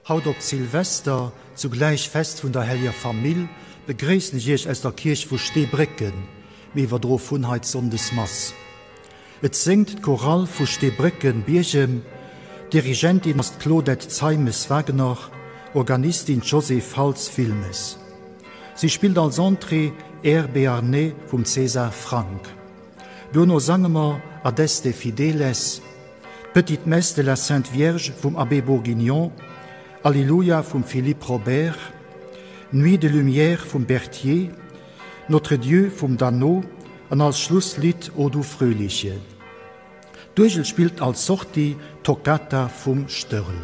Haut op Silvester, zugläich Fest vun der Helleger Famill, begréissen ech Iech aus der Kierch vu Steebrécken. Mir iwwerdroe vun hei d'Sonndesmass. Et séngt d'Chorale vu Steebrécken-Biergem, Dirigentin ass d'Claudette Zeimes-Wagener, Organistin d'Josée Faltz-Wilmes. Si spillt als Entrée Air Béarnais vum César Franck. Duerno sange mer Adeste Fideles, d'Petite Messe de la Sainte Vierge vum Abbé Bourguignon, Alleluia vum Philippe Robert, Nuit de lumière vum Berthier, Notre Dieu vum Dano an als Schlusslidd O du fröhliche. D'Uergel spillt als Sortie d'Toccata vum Störl.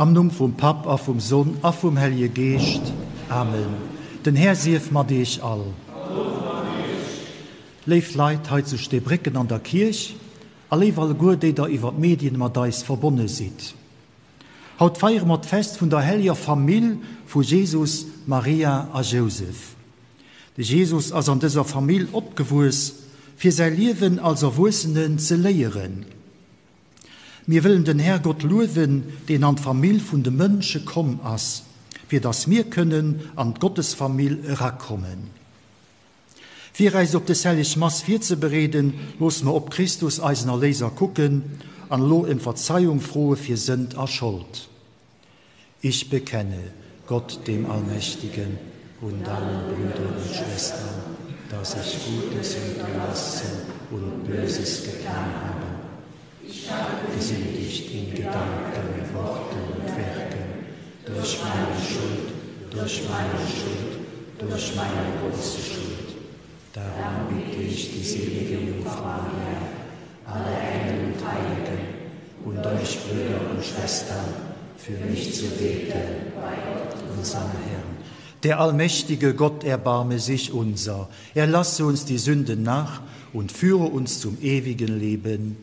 Am Numm vum Papp a vum Sonn a vum Hellje Geescht. Amen. Den Här sief mat iech all. Léif Leit hei zu Steebrécken an der Kierch a léif alleguer déi der iwwer d'Medien mat eis verbonne sidd. Haut feiere mer d'Fest vun der helleger Famill vu Jesus, Maria a Jousef. De Jesus ass an dëser Famill opgewuess, fir säi Liewen als Erwuessenen ze léieren. Mir wëllen den Härgott luewen, deen an d'Famill vun de Mënsche komm ass, fir datt mir kënnen an d'Gottesfamill erakommen. Fir äis op des helleg Mass virzebereeden, loosse mer op Christus, eisen Erléiser, kucken an elo ëm Verzeiung froe fir Sënd a Schold. Ich bekenne Gott, dem Allmächtigen, und allen Brüdern und Schwestern, dass ich Gutes unterlassen und Böses getan habe. Ich habe gesündigt in Gedanken, Worten und Werken, durch meine Schuld, durch. Durch meine Schuld, durch meine große Schuld. Darum bitte ich die selige Jungfrau Maria, alle Engel und Heiligen und euch Brüder und Schwestern, für mich zu beten bei Gott, unserem Herrn. Der allmächtige Gott erbarme sich unser, erlasse uns die Sünden nach und führe uns zum ewigen Leben.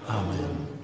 Amen.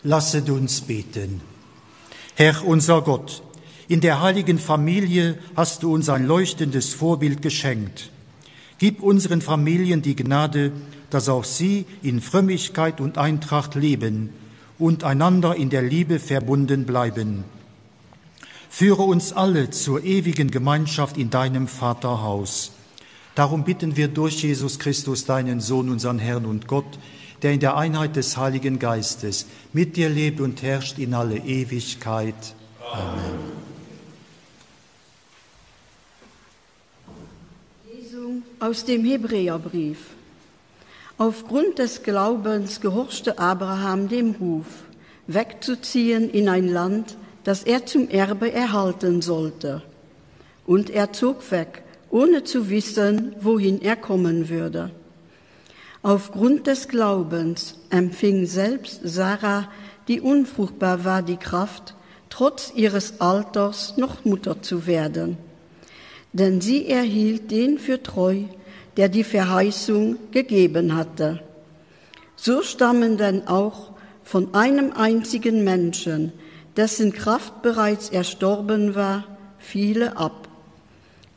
Lasset uns beten. Herr unser Gott, in der heiligen Familie hast du uns ein leuchtendes Vorbild geschenkt. Gib unseren Familien die Gnade, dass auch sie in Frömmigkeit und Eintracht leben und einander in der Liebe verbunden bleiben. Führe uns alle zur ewigen Gemeinschaft in deinem Vaterhaus. Darum bitten wir durch Jesus Christus, deinen Sohn, unseren Herrn und Gott, der in der Einheit des Heiligen Geistes mit dir lebt und herrscht in alle Ewigkeit. Amen. Lesung aus dem Hebräerbrief. Aufgrund des Glaubens gehorchte Abraham dem Ruf, wegzuziehen in ein Land, das er zum Erbe erhalten sollte. Und er zog weg, ohne zu wissen, wohin er kommen würde. Aufgrund des Glaubens empfing selbst Sarah, die unfruchtbar war, die Kraft, trotz ihres Alters noch Mutter zu werden. Denn sie erhielt den für treu, der die Verheißung gegeben hatte. So stammen denn auch von einem einzigen Menschen, dessen Kraft bereits erstorben war, viele ab.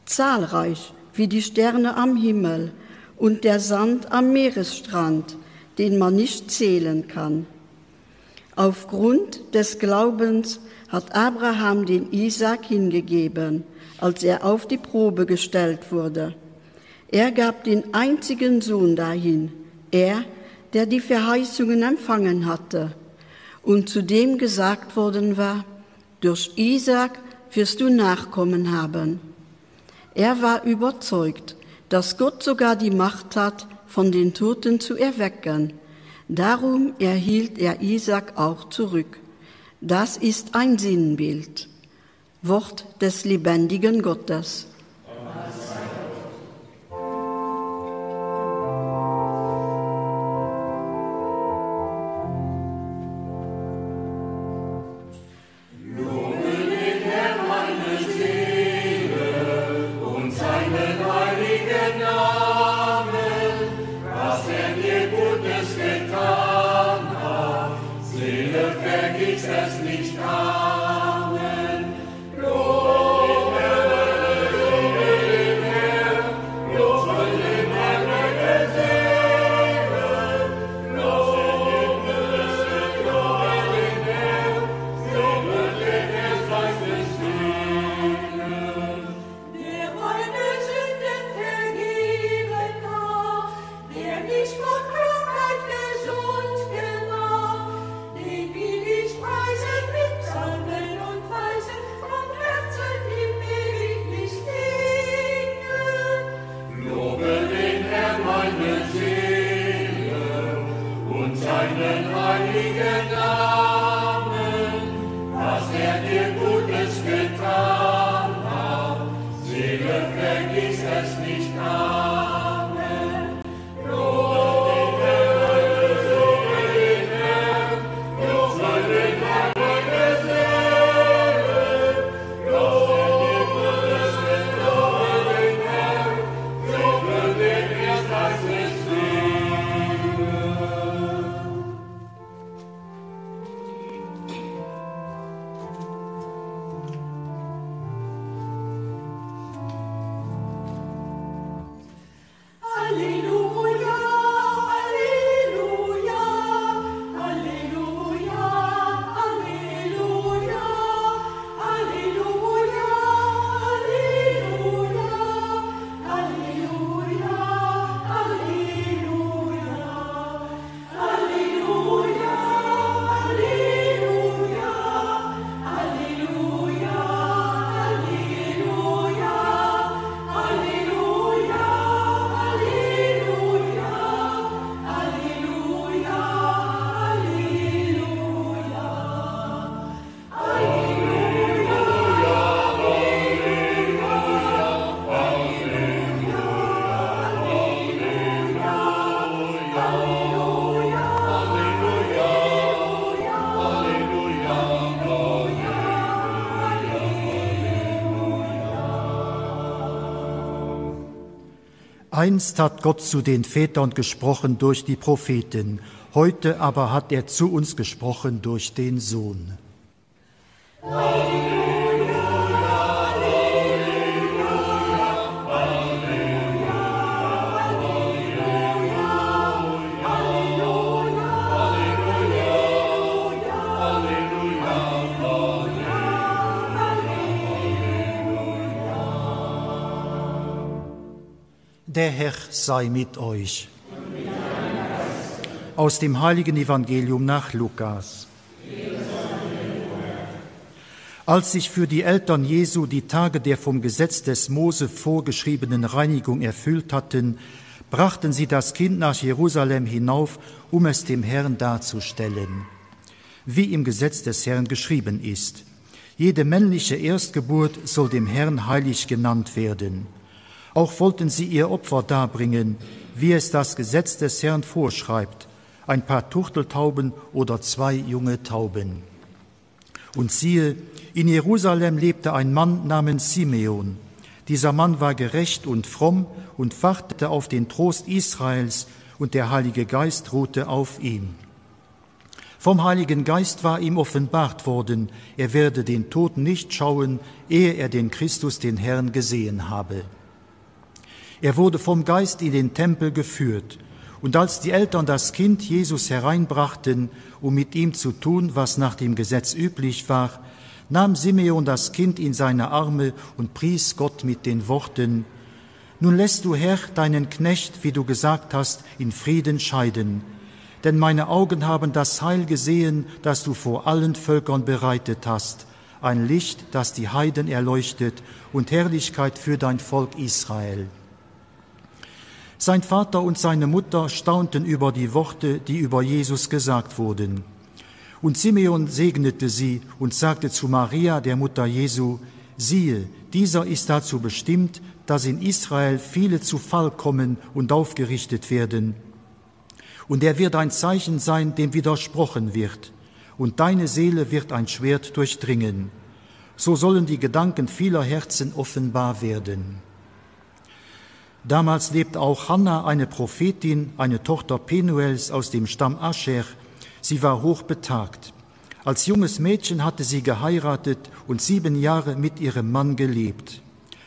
Zahlreich wie die Sterne am Himmel und der Sand am Meeresstrand, den man nicht zählen kann. Aufgrund des Glaubens hat Abraham den Isaak hingegeben, als er auf die Probe gestellt wurde. Er gab den einzigen Sohn dahin, er, der die Verheißungen empfangen hatte und zu dem gesagt worden war, durch Isaak wirst du Nachkommen haben. Er war überzeugt, dass Gott sogar die Macht hat, von den Toten zu erwecken. Darum erhielt er Isaak auch zurück. Das ist ein Sinnbild. Wort des lebendigen Gottes. Einst hat Gott zu den Vätern gesprochen durch die Propheten. Heute aber hat er zu uns gesprochen durch den Sohn. Der Herr sei mit euch. Aus dem heiligen Evangelium nach Lukas. Als sich für die Eltern Jesu die Tage der vom Gesetz des Mose vorgeschriebenen Reinigung erfüllt hatten, brachten sie das Kind nach Jerusalem hinauf, um es dem Herrn darzustellen, wie im Gesetz des Herrn geschrieben ist. Jede männliche Erstgeburt soll dem Herrn heilig genannt werden. Auch wollten sie ihr Opfer darbringen, wie es das Gesetz des Herrn vorschreibt, ein paar Turteltauben oder zwei junge Tauben. Und siehe, in Jerusalem lebte ein Mann namens Simeon. Dieser Mann war gerecht und fromm und wartete auf den Trost Israels, und der Heilige Geist ruhte auf ihm. Vom Heiligen Geist war ihm offenbart worden, er werde den Tod nicht schauen, ehe er den Christus, den Herrn, gesehen habe. Er wurde vom Geist in den Tempel geführt, und als die Eltern das Kind Jesus hereinbrachten, um mit ihm zu tun, was nach dem Gesetz üblich war, nahm Simeon das Kind in seine Arme und pries Gott mit den Worten: Nun lässt du Herr deinen Knecht, wie du gesagt hast, in Frieden scheiden. Denn meine Augen haben das Heil gesehen, das du vor allen Völkern bereitet hast, ein Licht, das die Heiden erleuchtet und Herrlichkeit für dein Volk Israel. Sein Vater und seine Mutter staunten über die Worte, die über Jesus gesagt wurden. Und Simeon segnete sie und sagte zu Maria, der Mutter Jesu, siehe, dieser ist dazu bestimmt, dass in Israel viele zu Fall kommen und aufgerichtet werden. Und er wird ein Zeichen sein, dem widersprochen wird, und deine Seele wird ein Schwert durchdringen. So sollen die Gedanken vieler Herzen offenbar werden. Damals lebte auch Hanna, eine Prophetin, eine Tochter Penuels aus dem Stamm Ascher. Sie war hochbetagt. Als junges Mädchen hatte sie geheiratet und sieben Jahre mit ihrem Mann gelebt.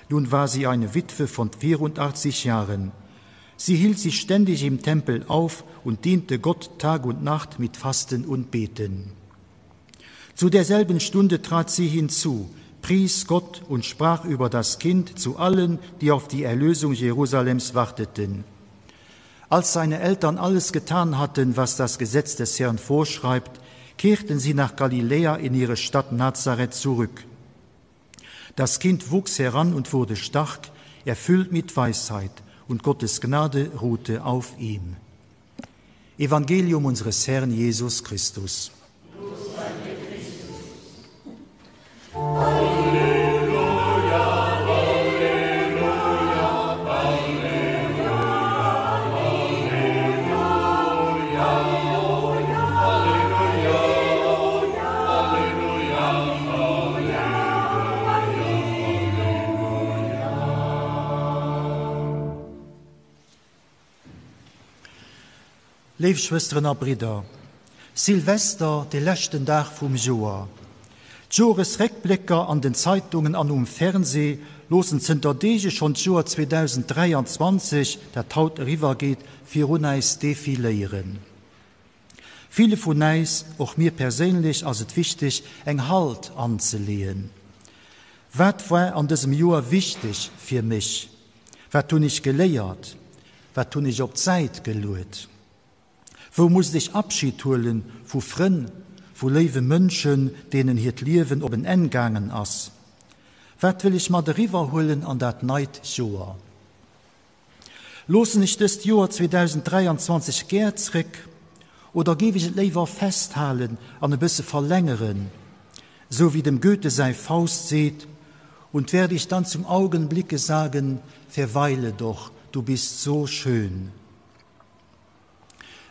Nun war sie eine Witwe von 84 Jahren. Sie hielt sich ständig im Tempel auf und diente Gott Tag und Nacht mit Fasten und Beten. Zu derselben Stunde trat sie hinzu, pries Gott und sprach über das Kind zu allen, die auf die Erlösung Jerusalems warteten. Als seine Eltern alles getan hatten, was das Gesetz des Herrn vorschreibt, kehrten sie nach Galiläa in ihre Stadt Nazareth zurück. Das Kind wuchs heran und wurde stark, erfüllt mit Weisheit, und Gottes Gnade ruhte auf ihm. Evangelium unseres Herrn Jesus Christus. Léif Schwësteren a Bridder, Silvester, dee leschten Dag vum Joer. D'Joresréckblécker an den Zeitungen an um Fernsee loossen zënter Deege schonn d'Joer 2023, dat haut eriwwer geet, virun äis defiléieren. Ville vun äis, och mir perséinlech, ass et wichteg, eng Halt anzeleeën. Wat war an dësem Joer wichteg fir mech? Wat hunn ech geléiert? Wat hunn ech op d'Säit geluet? Wou musst ech Abschid huelen vu Frënn, vu léiwe Mënschen, deenen hiert Liewen op en Enn gaangen ass? Wat wëll ech mat eriwwer huelen an dat neit Joer? Loossen ech dëst Joer 2023 gär zréck oder géif ech et léiwer festhalen an e bësse verlängeren, sou wéi dem Goethe säi Faust seet, Und werde ich dann zum Augenblicke sagen, verweile doch, du bist so schön.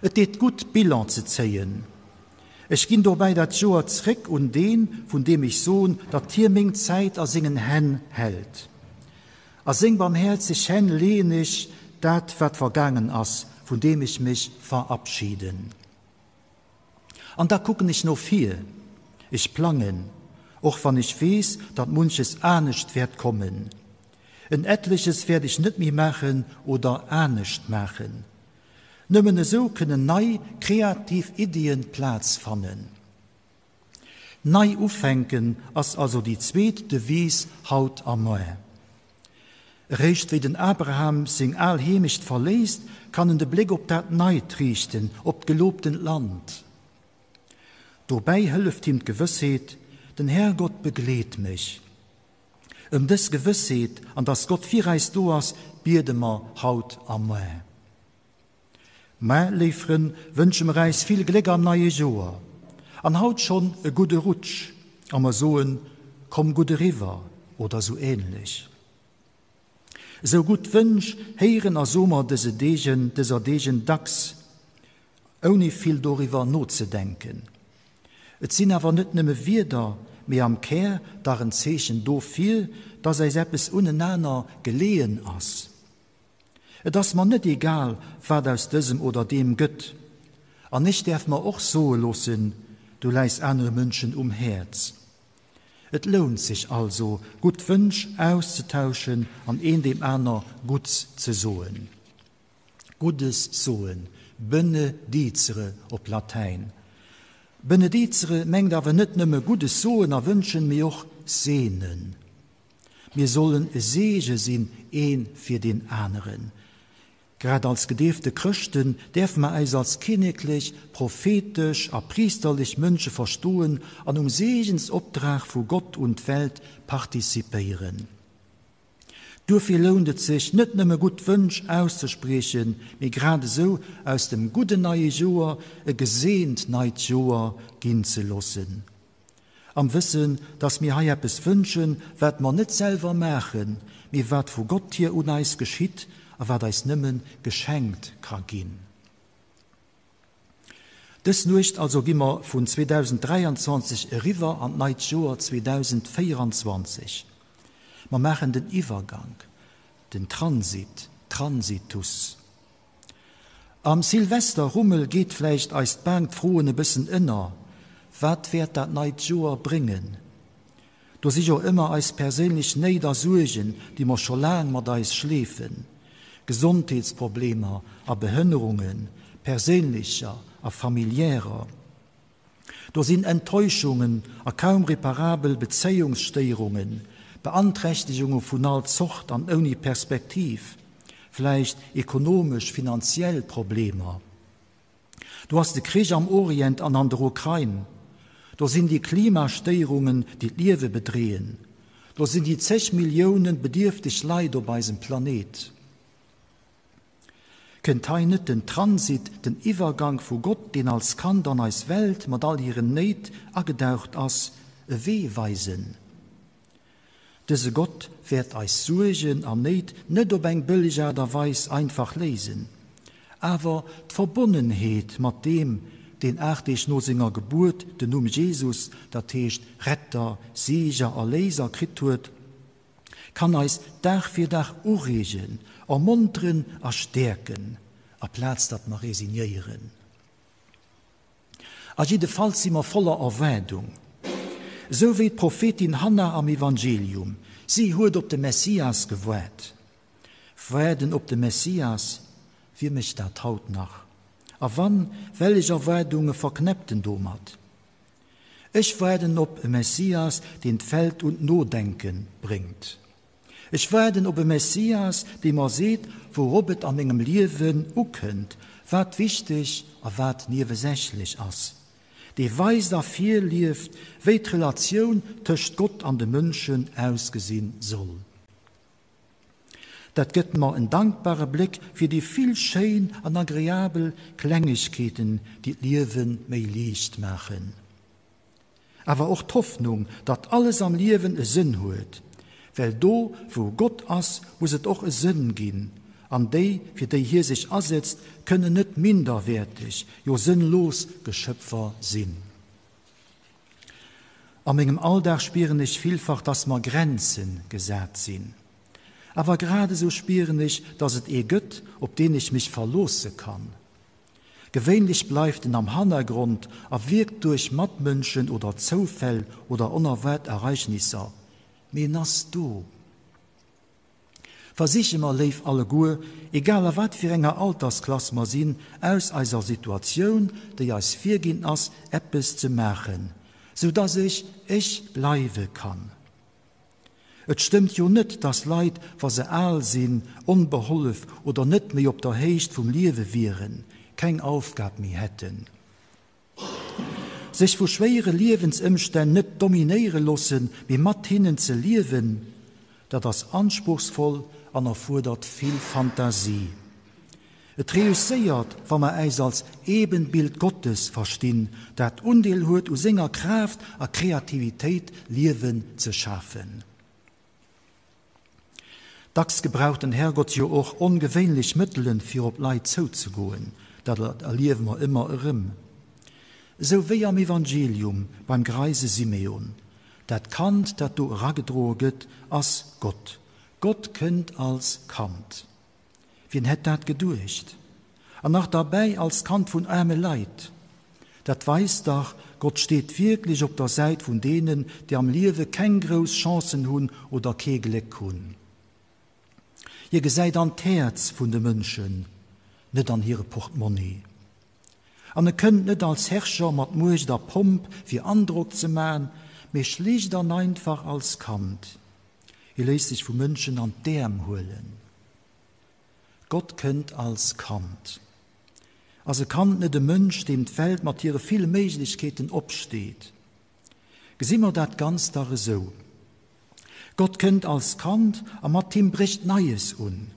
Et deet gutt, Bilan ze zéien. Ech ginn dobäi dat Joer zréck un deen, vun deem ech soen, datt hie meng Zäit a sengen Hänn hält. A seng barmhäerzeg Hänn leeën ech dat, wat vergaangen ass, vun deem ech mech verabschiden. An da kucken ech no vir. Ech plangen, och wann ech weess, datt munches anescht wäert kommen. En etleches wäert ech net méi maachen oder anescht maachen. Nëmmen esou kënnen nei, kreativ Iddien Plaz fannen. Nei ufänken ass also déi zweet Devise haut a muer. Eréischt wéi den Abraham seng al Heemecht verléisst, kann en de Bléck op dat Neit riichten, op d'gelobtent Land. Dobäi hëlleft him d'Gewëssheet, Den Herrgott begleet mech. Ëm dës Gewëssheet an dass Gott fir eis do ass, biede mer haut a muer. Mä, léif Frënn, wënsche mer äis vill Gléck am neie Joer an haut schonn e gudde Rutsch a mer soen, Komm gutt eriwwer oder sou ähnlech. Esou gutt Wënsch héieren a soe mer dëse Deegen, dëser Deegen dacks, ouni vill doriwwer nozedenken. Et sinn awer net nëmme Wierder, mee am Kär dach en Zeechen dofir, dass äis eppes unenaner geleeën ass. Et ass mer net egal, wat aus dësem oder deem gëtt. An ech däerf mer och soe loossen, Du läis anere Mënschen um Häerz. Et lount sech also, gutt Wënsch auszetauschen an een deem aner Gutts ze soen. Guddes soen, bene dicere op Latäin. Benedicere mengt awer net nëmme Guddes soen a wënschen, mee och seenen. Mir sollen e Seege sinn ee fir deen aneren. Grad als gedeefte Chrëschten däerfe mer äis als kinneklech, prophetesch a priesterlech Mënsche verstoen an um Seegensopdrag vu Gott un d'Welt participéieren. Duerfir lount et sech, net nëmme gutt Wënsch auszespriechen, mee grad esou aus dem gudden neie Joer e geseent neit Joer ginn ze loossen. Am Wëssen, dass mir hei eppes wënschen, wat mer net selwer maachen, mee wat vu Gott hier un eis geschitt a wat eis nëmme geschenkt ka ginn. Dës Nuecht also gi mer vun 2023 eriwwer an d'neit Joer 2024. Mer maachen den Iwwergank, den Transit, Transitus. Am Silvesterrummel geet vläicht eis d'Baank d'Froen e bëssen ënner, Wat wäert dat neit Joer bréngen? Do si jo ëmmer eis perséinlech Néit a Suergen, déi mer scho laang mat eis schleefen, Gesondheetsproblemer a Behënnerungen, perséinlecher a familiärer. Do sinn Enttäuschungen a kaum reparabel Bezéiungsstéierungen, Beanträchtegunge vun all Zort an ouni Perspektiv, vläicht ekonomesch, finanziell Problemer. Do ass de Krich am Orient an an der Ukrain. Do sinn déi Klimastéierungen, déi d'Liewe bedreeën. Do sinn déi zeg Milliounen bedierfteg Leit op eisem Planet. Kënnt hei net den Transit, den Iwwergank vu Gott, deen als Kand an eis Welt mat all hiren Néit agedaucht ass, e Wee weisen? Dëse Gott wäert eis Suergen an Néit net op eng bëlleg Aart a Weis einfach léisen. Awer d'Verbonnenheet mat deem, deen 8 Deeg no senger Gebuert den Numm Jesus, dat heescht Retter, Sieger, Erléiser, kritt huet, kann eis Dag fir Dag ureegen, ermonteren a stäerken, aplaz datt mer resignéieren. A jiddefalls si mer voller Erwaardung, esou wéi d'Prophetin Hanna am Evangelium, si huet op de Messias gewaart. Waarden op de Messias, wie mécht dat haut nach? A wann, wellech Erwaardunge verknäppt en domat? Ech waarden op e Messias, deen d'Welt un d'Nodenke bréngt. Ech waarden op e Messias, dee mer seet, wourop et a mengem Liewen ukënnt, wat wichteg a wat niewesächlech ass, dee weist a virlieft, wéi d'Relatioun tëscht Gott an de Mënschen ausgesinn soll. Dat gëtt mer en dankbare Bléck fir déi vill schéin an agreabel Klengegkeeten, déi d'Liewe méi liicht maachen. Awer och d'Hoffnung, datt alles am Liewen e Sënn huet, well do wou Gott ass, muss et och e Sënn ginn, an déi, fir déi hie sech asetzt, kënnen net minderwäerteg, jo sënnlos Geschëpfer sinn. A mengem Alldag spieren ech villfach, dass mer Grenze gesat sinn. Awer grad esou spieren ech, dass et ee gëtt, op deen ech mech verloosse kann. Gewéinlech bleift en am Hannergrond a wierkt duerch Matmënschen oder Zoufäll oder onerwaart Ereignisser, mee en ass do. Versiche mer, léif alleguer, egal a wat fir enger Altersklass mer sinn, aus eiser Situatioun, déi eis virginn ass, eppes ze maachen, sou dass ech ech bleiwe kann. Et stëmmt jo net, dass Leit, wa se al sinn, onbehollef oder net méi op der Héicht vum Liewe wieren, keng Aufgab méi hätten. Sech vu schwéiere Liewensëmstänn net dominéiere loossen, mee mat hinnen ze liewen, dat ass anspruchsvoll an erfuerdert vill Fantasie. Et reusséiert, wa mer äis als Ebenbild Gottes verstinn, dat Undeel huet u senger Kraaft a Kreativitéit, Liewen ze schafen. Dacks gebraucht den Herrgott jo och ongewéinlech Mëttelen, fir op Leit zouzegoen. Dat erliewe mer ëmmer erëm. Esou wéi am Evangelium beim greise Simeon. Dat Kand, dat do eragedroe gëtt, ass Gott. Gott kënnt als Kand. Wien hätt dat geduecht? An nach derbäi als Kand vun aarme Leit. Dat weist dach, Gott steet wierklech op der Säit vun deenen, déi am Liewe keng grouss Chancen hunn oder kee Gléck hunn. Hie gesäit an d'Häerz vun de Mënschen, net an hire Portmonni. An e kënnt net als Herrscher mat Muecht a Pomp fir Androck ze man, mee schlicht an einfach als Kand. Hie léisst sech vu Mënschen an d'Äerm huelen. Gott kënnt als Kand. Ass e Kand net e Mënsch, deem d'Welt mat hire ville Méiglechkeeten opsteet? Gesi mer dat Ganzt dach esou, Gott kënnt als Kand a mat him brécht Neies un.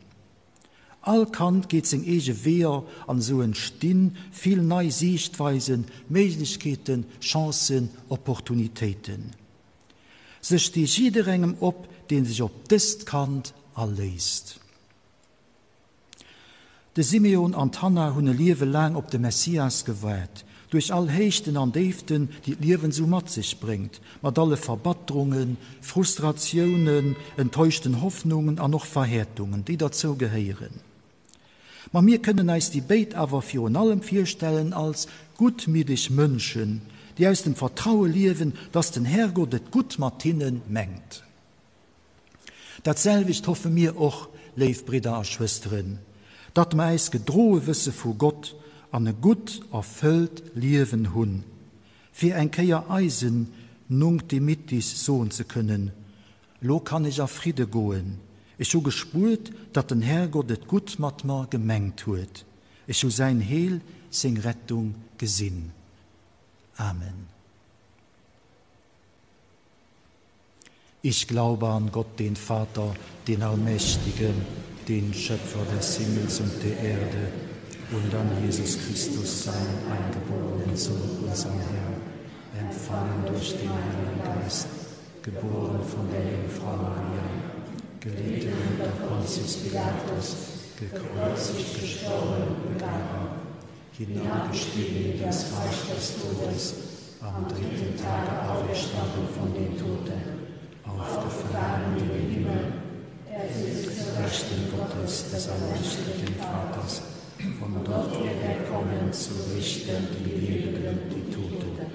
All Kand geet seng eege Weeër an esou entsti vill nei Siichtweisen, Méiglechkeeten, Chancen, Opportunitéiten. Se sti jidderengem op, dee sech op dëst Kand aléisst. De Simeon an d'Hanna hunn e Liewe laang op de Messias gewaart, duerch all Héichten an Déiften, déi d'Liewen esou mat sech bréngt, mat alle Verbatterungen, Frustratiounen, enttäuschten Hoffnungen an och Verhäertungen, déi derzou gehéieren. Ma mir kënnen eis déi béid awer virun allem virstellen als guttmiddeg Mënschen, déi aus dem Vertraue liewen, dass den Herrgott et gutt mat hinne mengt. Dat selwecht hoffe mir och, léif Bridder a Schwësteren, datt mer äis gedroe wësse vu Gott an e gutt erfëllt Liewen hunn, fir eng Kéier eisen Nunc dimittis soen ze kënnen, Lo kann ech a Fridde goen, ech hu gespuert, datt den Herrgott et gutt mat mer gemengt huet, ech hu säin Heel, seng Rettung gesinn. Amen. Ich glaube an Gott, den Vater, den Allmächtigen, den Schöpfer des Himmels und der Erde, und an Jesus Christus, seinen eingeborenen Sohn, unseren Herrn, empfangen durch den Heiligen Geist, geboren von der Jungfrau Maria, gelitten unter Pontius Pilatus, gekreuzigt, gestorben und begraben, hinabgestiegen in das Reich des Todes, am dritten Tage auferstanden von den Toten, aufgefahren in den Himmel, er sitzt zur Rechten Gottes, des allmächtigen Vaters, von dort wird er kommen, zu richten die Lebenden und die Toten.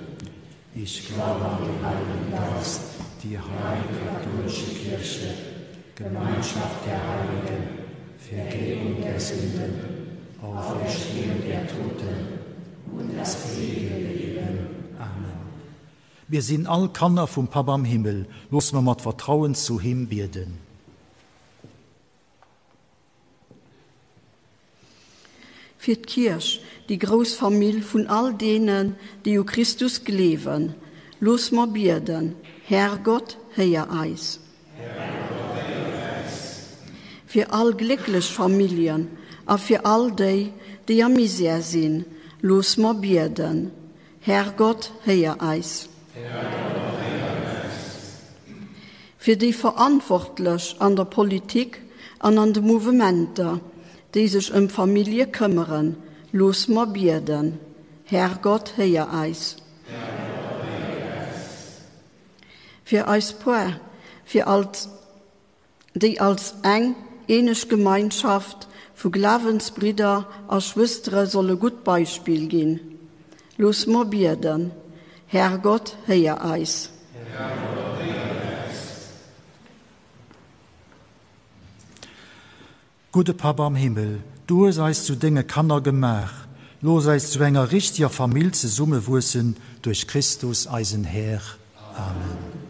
Ich glaube an den Heiligen Geist, die heilige katholische Kirche, Gemeinschaft der Heiligen, Vergebung der Sünden, Auferstehung der Toten und das ewige Leben. Amen. Mir sinn all Kanner vum Papp am Himmel, loosse mer mat Vertrauen zu him bieden. Fir d'Kierch, déi grouss Famill vun all deenen, déi u Christus gleewen, looss mer bieden, Herrgott, héier eis. Fir all glécklech Familljen a fir all déi, déi am Misär sinn, looss mer bieden, Herrgott, héier eis. Fir déi Verantwortlech an der Politik an an de Mouvementer, déi sech ëm d'Famillje këmmeren, looss mer bieden, Herrgott, héier eis. Fir eis Poar, fir als, déi als eng eeneg Gemeinschaft. vu Glawensbridder a schwëstere soll e gutt Beispill ginn. Looss mer bieden. Herrgott, héier eis. Herrgott, héier eis. Gudde Papp am Himmel, du hues eis zu denge Kanner gemaach. Looss eis zu enger richteger Famill zesummewuessen duerch Christus, eisen Här. Amen.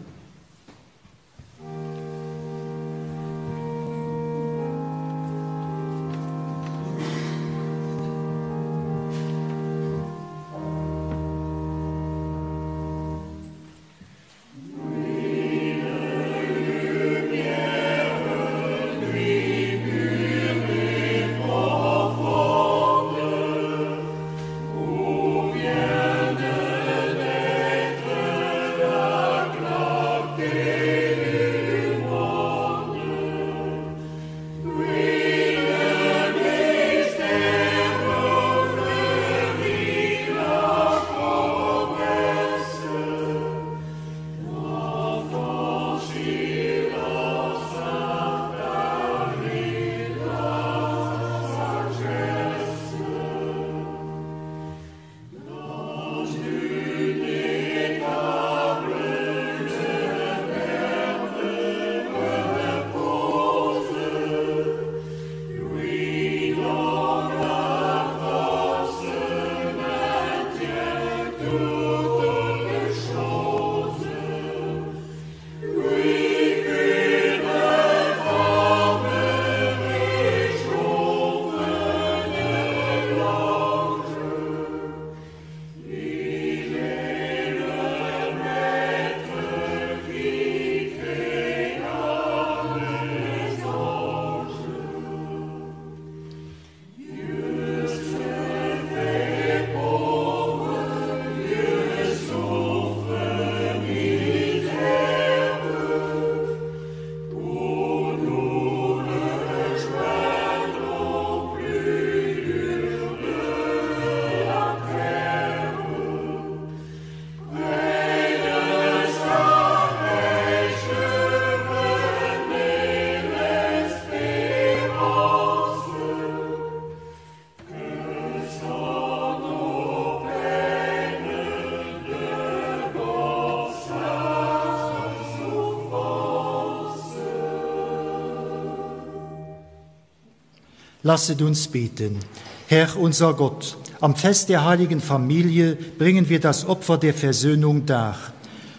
Lasset uns beten. Herr unser Gott, am Fest der heiligen Familie bringen wir das Opfer der Versöhnung dar.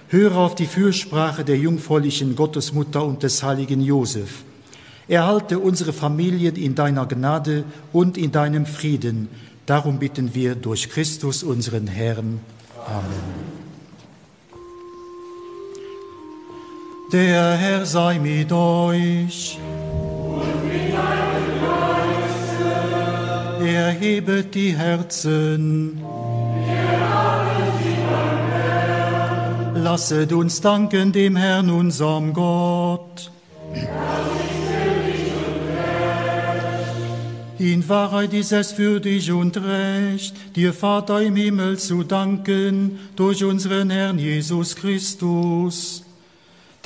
Höre auf die Fürsprache der jungfräulichen Gottesmutter und des heiligen Josef. Erhalte unsere Familien in deiner Gnade und in deinem Frieden. Darum bitten wir durch Christus unseren Herrn. Amen. Der Herr sei mit euch. Und mit deinem Geiste. Erhebet die Herzen. Wir haben sie beim Herrn. Lasset uns danken dem Herrn, unserem Gott. Das ist würdig und recht. In Wahrheit ist es würdig und recht, dir Vater im Himmel zu danken, durch unseren Herrn Jesus Christus.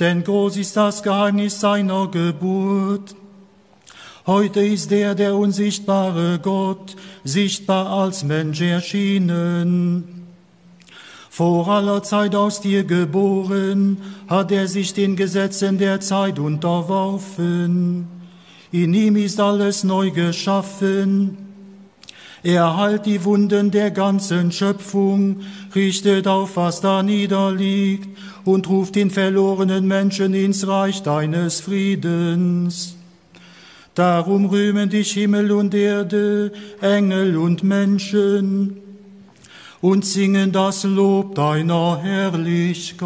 Denn groß ist das Geheimnis seiner Geburt. Heute ist der, der unsichtbare Gott, sichtbar als Mensch erschienen. Vor aller Zeit aus dir geboren, hat er sich den Gesetzen der Zeit unterworfen. In ihm ist alles neu geschaffen. Er heilt die Wunden der ganzen Schöpfung, richtet auf, was da niederliegt, und ruft den verlorenen Menschen ins Reich deines Friedens. Darum rühmen dich Himmel und Erde, Engel und Menschen, und singen das Lob deiner Herrlichkeit.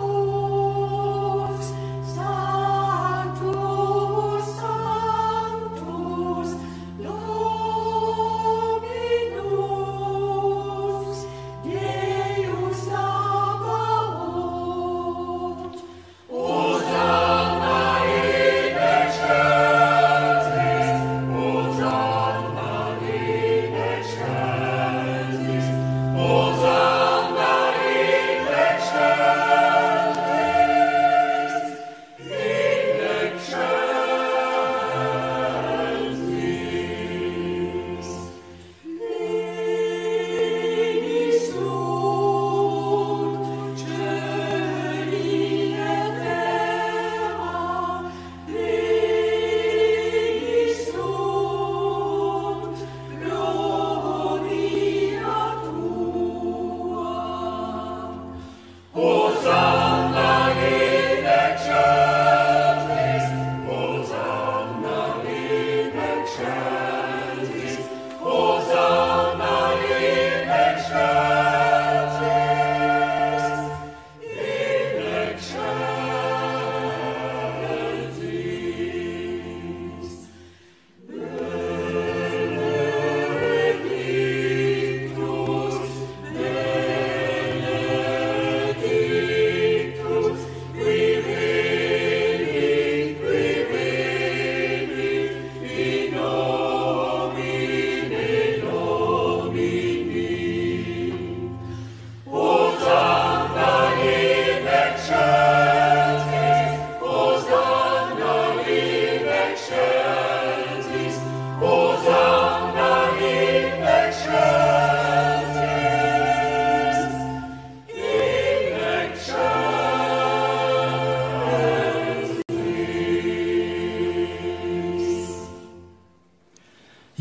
Sanctus, Sanctus, Sanctus, Dominus Deus.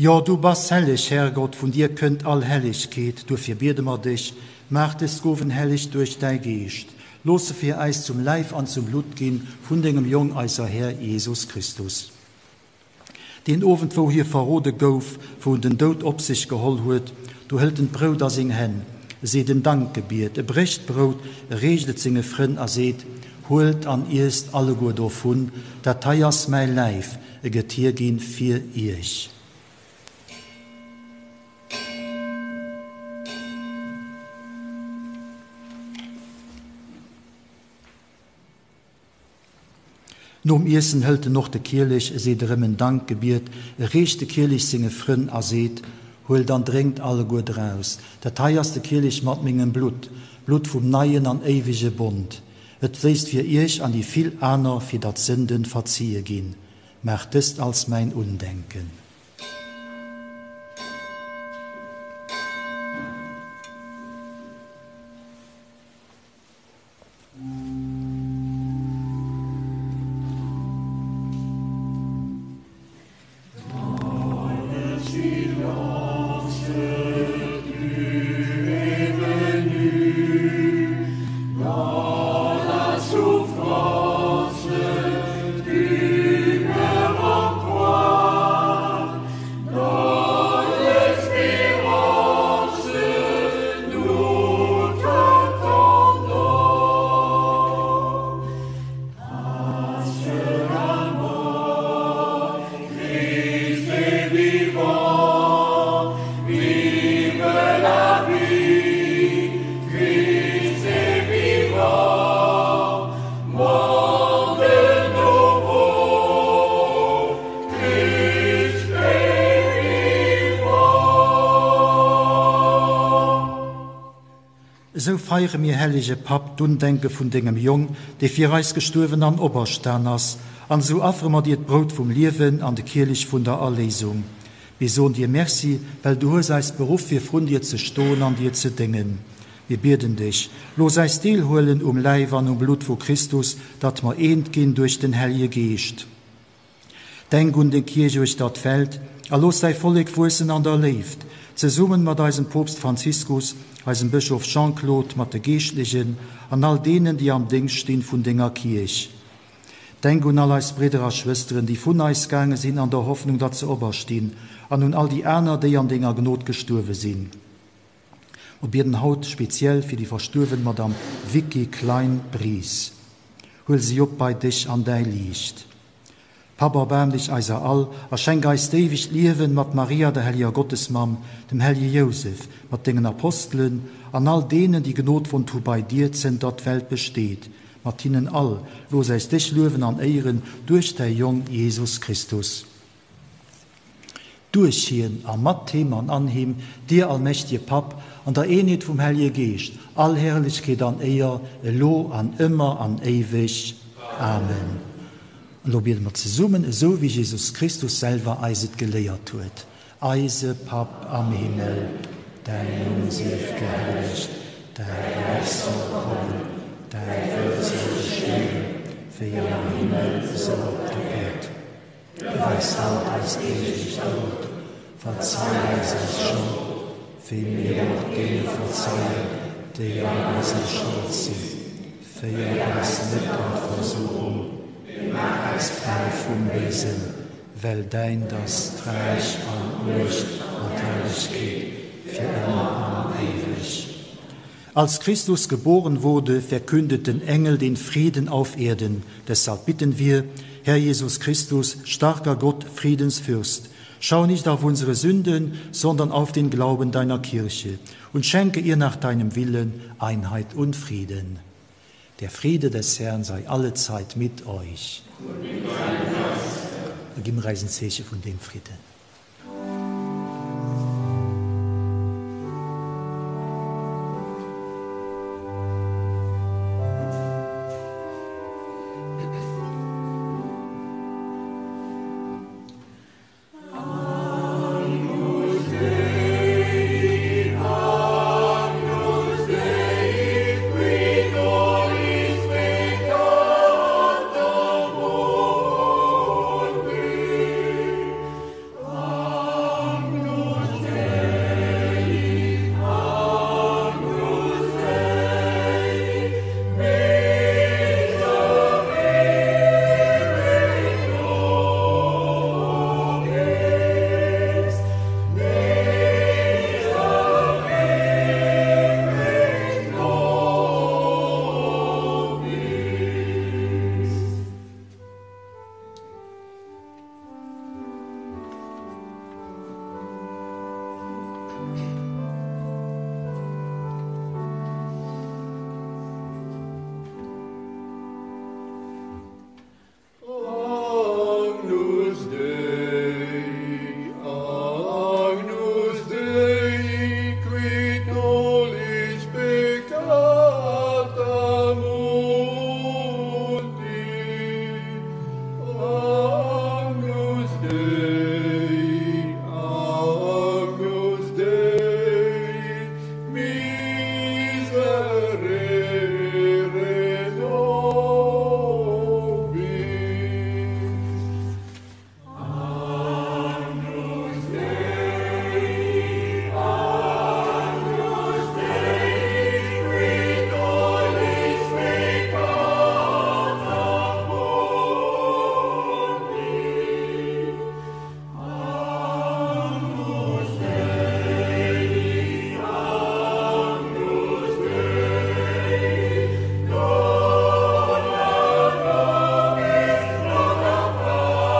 Jo, du bass helleg, Herrgott, vun dir kënnt all Hellegkeet, duerfir biede mer dech, maach dës Gowen helleg duerch däi Geescht, looss se fir äis zum Läif an zum Blutt ginn vun dengem Jong, eiser Här Jesus Christus. Deen Owend, wou hie verrode gouf, wou en den Doud op sech geholl huet, do hëlt en d'Brout a seng Hänn, e seet en Dankgebiet, e brécht d'Brout, e reecht et senge Frënn a seet, Huelt an iesst alleguer dovun, dat hei ass mäi Läif, E gëtt hierginn fir iech. Nom Iessen hëlt en och de Kielech, e seet erëm en Dankgebiet, e reecht de Kielech senge Frënn a seet, Huelt an drénkt alleguer draus, dat hei ass de Kielech mat mengem Blutt, d'Blutt vum neien an éiwege Bond. Et fléisst fir iech an déi vill aner, fir datt d'Sënden verzie ginn. Maacht dëst als mäin Undenken. Esou feiere mir, hellege Papp, d'Undenke vun dengem Jong, dee fir eis gestuerwen an operstan ass, an esou affere mer dir d'Brout vum Liewen an de Kielech vun der Erléisung. Mir soen dir Merci, well du hues eis beruff, fir vrun dir ze stoen an dir ze déngen. Mir bieden dech, looss eis deelhuelen um Läif an um Blutt vu Christus, datt mer eent ginn duerch den Hellje Geescht. Denk un deng Kierch uechter d'Welt a looss däi Vollek wuessen an der Léift, zesummen mat eisem Poopst Franziskus, eisem Bëschof Jean-Claude, mat de Geeschtlechen an all deenen, déi am Déngscht stinn vun denger Kierch. Denk un all eis Bridder a Schwësteren, déi vun eis gaange sinn an der Hoffnung, datt se operstinn, an un all déi aner, déi an denger Gnod gestuerwe sinn. Mer bieden haut speziell fir déi verstuerwen Madame Vicky Klein-Bries. Huel si op bei dech an däi Liicht. Papp, erbaarm dech eiser all a schenk eis d'éiwegt Liewen mat Maria, der helleger Gottesmamm, dem hellege Jousef, mat dengen Apostelen an all deenen, déi Gnod fonnt hu bei dir, zënter d'Welt besteet. Mat hinnen all, looss äis dech luewen an éieren duerch däi Jong Jesus Christus. Duerch hien a mat him an an him, dir allmächtige Papp, an der Eenheet vum Hellje Geescht, all Herrlechkeet an Éier, elo an ëmmer an éiweg. Amen. An elo biede mer zesummen, esou wéi Jesus Christus selwer eis et geléiert huet, Eise Papp am Himmel, däin Numm sief gehellegt, däi Räich soll kommen, däi Wëll soll geschéien, wéi am Himmel esou op der Äerd. Gëff eis haut eist deeglecht Brout. Verzei eis eis Schold, wéi mir och deene verzeien, déi an eiser Schold sinn. Féier eis net an d'Versuchung, mee maach eis fräi vum Béisen, well däint ass d'Räich an d'Muecht an d'Herrlechkeet fir ëmmer an éiweg. Als Christus geboren wurde, verkündeten Engel den Frieden auf Erden. Deshalb bitten wir, Herr Jesus Christus, starker Gott, Friedensfürst, schau nicht auf unsere Sünden, sondern auf den Glauben deiner Kirche und schenke ihr nach deinem Willen Einheit und Frieden. Der Friede des Herrn sei alle Zeit mit euch. Da gi mer eis en Zeeche vun deem Fridden. Agnus Dei, Agnus Dei, qui tollis peccata mundi. Agnus Dei, Agnus Dei, miserere nobis. Agnus Dei, Agnus Dei, qui tollis peccata mundi. Agnus Dei, Agnus Dei, dona nobis tuta pace.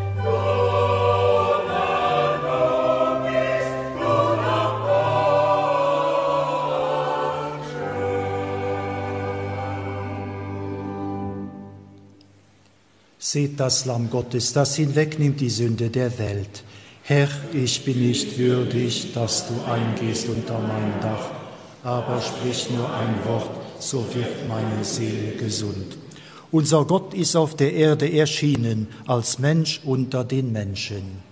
Dona nobis tuta pace. Seht das Lamm Gottes, das hinwegnimmt die Sünde der Welt. Herr, ich bin nicht würdig, dass du eingehst unter mein Dach, aber sprich nur ein Wort, so wird meine Seele gesund. Unser Gott ist auf der Erde erschienen als Mensch unter den Menschen.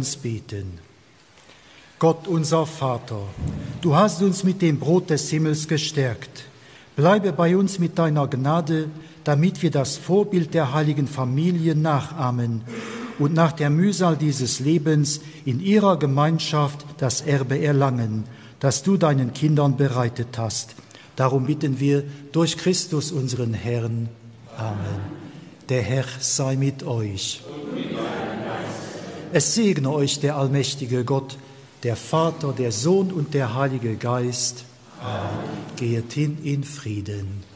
uns beten. Gott unser Vater, du hast uns mit dem Brot des Himmels gestärkt. Bleibe bei uns mit deiner Gnade, damit wir das Vorbild der heiligen Familie nachahmen und nach der Mühsal dieses Lebens in ihrer Gemeinschaft das Erbe erlangen, das du deinen Kindern bereitet hast. Darum bitten wir durch Christus unseren Herrn. Amen. Der Herr sei mit euch. Es segne euch der allmächtige Gott, der Vater, der Sohn und der Heilige Geist. Amen. Gehet hin in Frieden.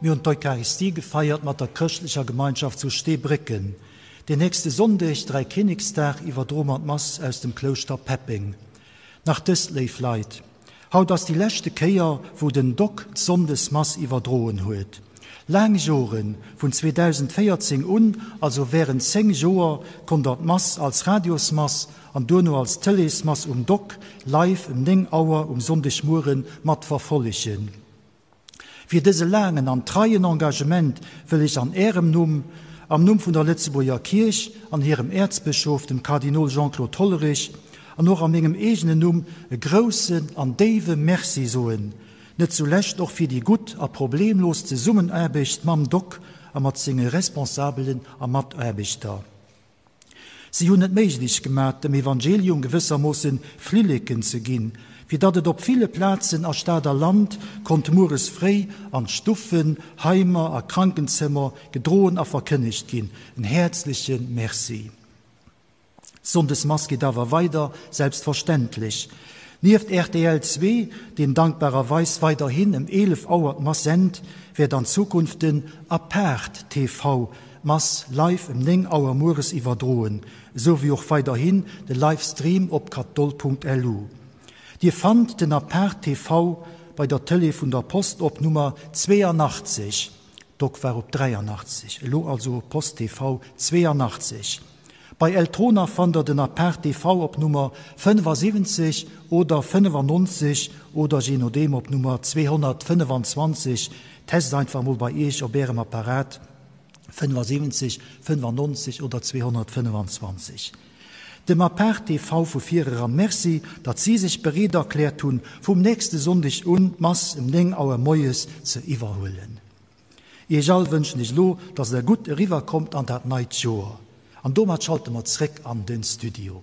Mir hunn d'Eucharistie gefeiert mat der chrëschtlecher Gemeinschaft zu Steebrécken. Den nächste Sonndeg, Dräikinneksdag, iwwerdroe mer d'Mass aus dem Klouschter Peppeng. Nach dëst, léif Leit, Haut ass déi leschte Kéier, wou den Doc d'Sonndesmass iwwerdroen huet. Laang Joren, vun 2014 un, also wärend 10 Joer, konnt der d'Mass als Radiosmass an duerno als Tëleesmass um Doc live ëm 9 Auer um Sonndegmuere mat verfollegen. Fir dëse laangen an treien Engagement wëll ech an Ärem Numm, am Numm vun der Lëtzebuerger Kierch an hirem Äerzbëschof, dem Kardinol Jean-Claude Hollerich, an och a mengem eegenen Numm e groussen an déiwe Merci soen, net zulescht och fir déi gutt a problemlos Zesummenaarbecht mam Doc a mat senge Responsabelen a Mataarbechter. Si hunn et méiglech gemat, dem Evangelium gewëssermoossen Flilleken ze ginn, fir datt et op ville Plazen a Stad a Land konnt mueres fréi an d'Stuffen, Heimer a Krankenzëmmer gedroen a verkënnegt ginn. En häerzleche Merci. D'Sonndesmass geet awer weider, selbstverständlech. Nieft rtl 2, deen dankbarerweis weiderhin ëm 11 Auer d'Mass sent, wäert an Zukunft den Apart TV d'Mass live ëm 9 Auer mueres iwwerdroen, esou wéi och weiderhin de Livestream op katdol.lu. Dir fannt den Apart TV bei der Tëlee vun der Post op Nummer 82, Doc war op 83, elo also op Post TV 82. Bei Eltrona fannt der den Apart TV op Nummer 75 oder 95 oder je nodeem op Nummer 225. Test einfach mol bei iech op ärem Apparat 75, 95 oder 225. Dem Apart TV vu vireran Merci, datt si sech bereet erkläert hunn, vum nächste Sonndeg un d'Mass em 9 Auer moies ze iwwerhuelen. Iech all wënschen ech elo, dass der gutt eriwwer kommt an dat neit Joer. An domat schalte mer zréck an den Studio.